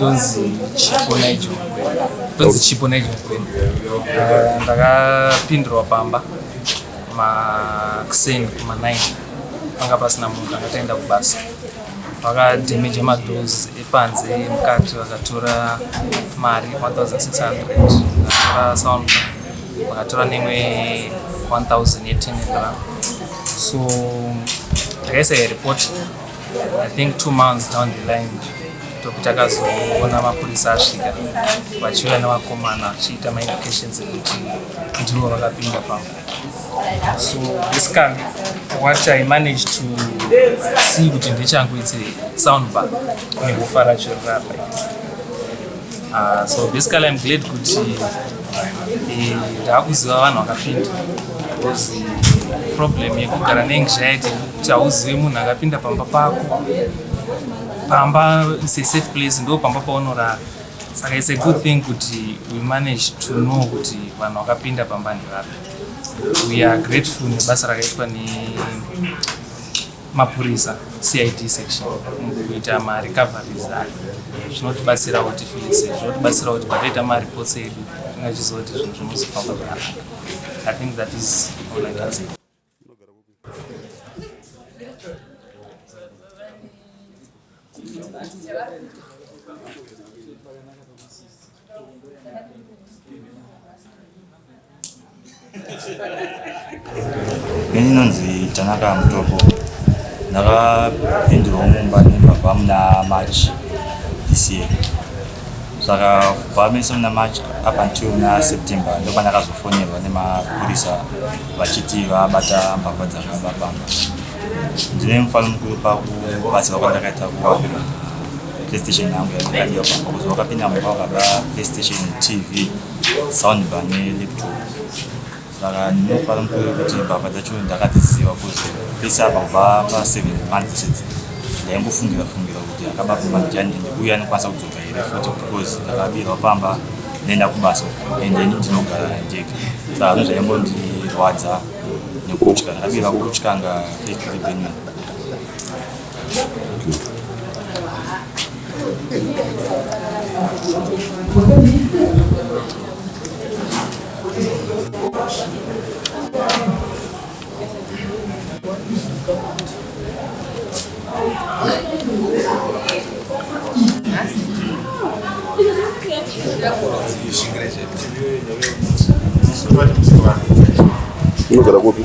Ndonzi Chipo Nigel Mkwena. Ndonzi Chipo Nigel Mkwena. Ndakapindurwa pamba makuseni kuma 9 panga pasina munhu anga taenda kubasa. Vakadhemeja madoors epanze emukati vakatora mari 1600 vakatora sound vakatora nemwe 1000 yetenendra. So ndakaisa report I think 2 months down the line takazoona mapurisa asvika vachiuya nevakomana vachiita maindications ekuti ndivo vakapinda pamba. So basically what I managed to see kuti ndechangu it's a sound bar nekufa racho rirapa. So basically I'm glad kuti ndakuziva vanhu vakapinda because problem yekugara neanxiety kuti hauzive munhu akapinda pamba pako. Pamba is a safe place, ndo pamba paunorara. Saka it's a good thing kuti we manage to know kuti vanhu vakapinda pamba ndevapi. We are grateful nebasa rakaitwa nemapurisa CID section mukuita marecoveries ayo. Zvinotibatsira kuti feel safe, zvinotibatsira kuti patoita mareports edu tingachiziva kuti zvinhu zvinozofamba zvakanaka. I think that is all I can say. Ini inonzi Tanaka Mutoko. Ndakapindurwa mumba nembavha muna March this year. Saka kubva mese muna March up until muna September ndopandakazofonerwa nemapurisa vachiti vabata mbavha dzakaba pamba. Ndine mufaro mukuru pakubatsirwa kwandakaita kuwapirwa PlayStation yangu yandakadiwa pamba kuzi wakapinda mumba wakaba PlayStation, TV, soundbar nelaptop. Saka ndinofara mukuru kuti mbavha dzacho ndakadziziva kuzi pese apa kubva pa7 months idzi ndaingofungira fungira kuti akaba pamba ndiani ende uye anokwanisa kudzoka here futi because ndakabirwa pamba ndaenda kubasa ende ini ndinogara ndega. Saka zvinhu zvaingondirwadza nekutya. Ndakabirwa kutyanga first revenue. Unogara kupi?